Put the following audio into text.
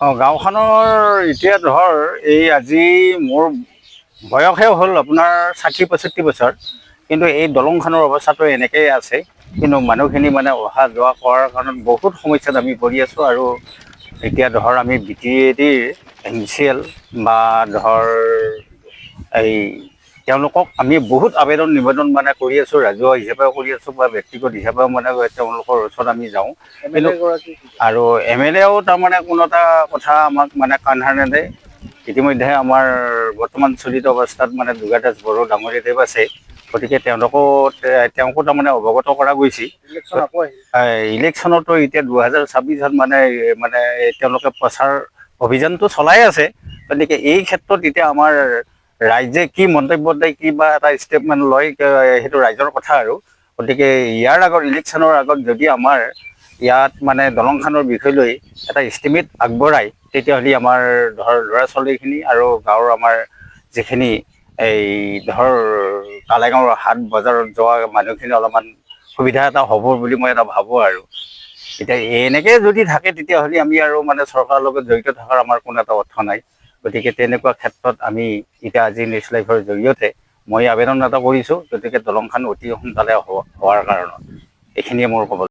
অঁ, গাঁওখনৰ এতিয়া ধৰ এই আজি মোৰ বয়সে হ'ল আপোনাৰ 60-65 বছৰ, কিন্তু এই দলংখনৰ অৱস্থাটো এনেকেই আছে। কিন্তু মানুহখিনি মানে অহা যোৱা কৰাৰ কাৰণত বহুত সমস্যাত আমি পৰি আছোঁ। আৰু এতিয়া ধৰ আমি বিটিএডিৰ এমচিএল বা ধৰ এই তেওঁলোকক আমি বহুত আবেদন নিবেদন মানে কৰি আছোঁ, ৰাজহুৱা হিচাপেও কৰি আছোঁ বা ব্যক্তিগত হিচাপেও মানে তেওঁলোকৰ ওচৰত আমি যাওঁ। এম এল এ গৰাকী? আৰু এমএলএও তাৰমানে কোনো এটা কথা আমাক মানে কাণসাৰ নেদে। ইতিমধ্যে আমাৰ বৰ্তমান চলিত অৱস্থাত মানে দুৰ্গা দাস বড়ো ডাঙৰীয়াদেৱ আছে, গতিকে তেওঁকো তাৰমানে অৱগত কৰা গৈছে। ইলেকশ্যন আকৌ আহিল। ইলেকশ্যনতো এতিয়া 2026ত মানে মানে তেওঁলোকে প্ৰচাৰ অভিযানটো চলাই আছে। গতিকে এই ক্ষেত্ৰত এতিয়া আমাৰ ৰাইজে কি মন্তব্য দিয়ে, কি বা এটা ষ্টেটমেণ্ট লয়, সেইটো ৰাইজৰ কথা। আৰু গতিকে ইয়াৰ আগত, ইলেকশ্যনৰ আগত যদি আমাৰ ইয়াত মানে দলংখনৰ বিষয় লৈ এটা এষ্টিমেট আগবঢ়ায়, তেতিয়াহ'লে আমাৰ ধৰ ল'ৰা ছোৱালীখিনি আৰু গাঁৱৰ আমাৰ যিখিনি এই ধৰ কালাইগাঁৱৰ হাট বজাৰত যোৱা মানুহখিনি অলপমান সুবিধা এটা হ'ব বুলি মই এটা ভাবোঁ। আৰু এতিয়া এনেকৈ যদি থাকে, তেতিয়াহ'লে আমি আৰু মানে চৰকাৰৰ লগত জড়িত থকাৰ আমাৰ কোনো এটা অৰ্থ নাই। গতিকে তেনেকুৱা ক্ষেত্ৰত আমি এতিয়া আজি নিউজ লাইভৰ জৰিয়তে মই আবেদন এটা কৰিছোঁ, গতিকে দলংখন অতি সোনকালে হোৱাৰ কাৰণত এইখিনিয়ে মোৰ ক'ব।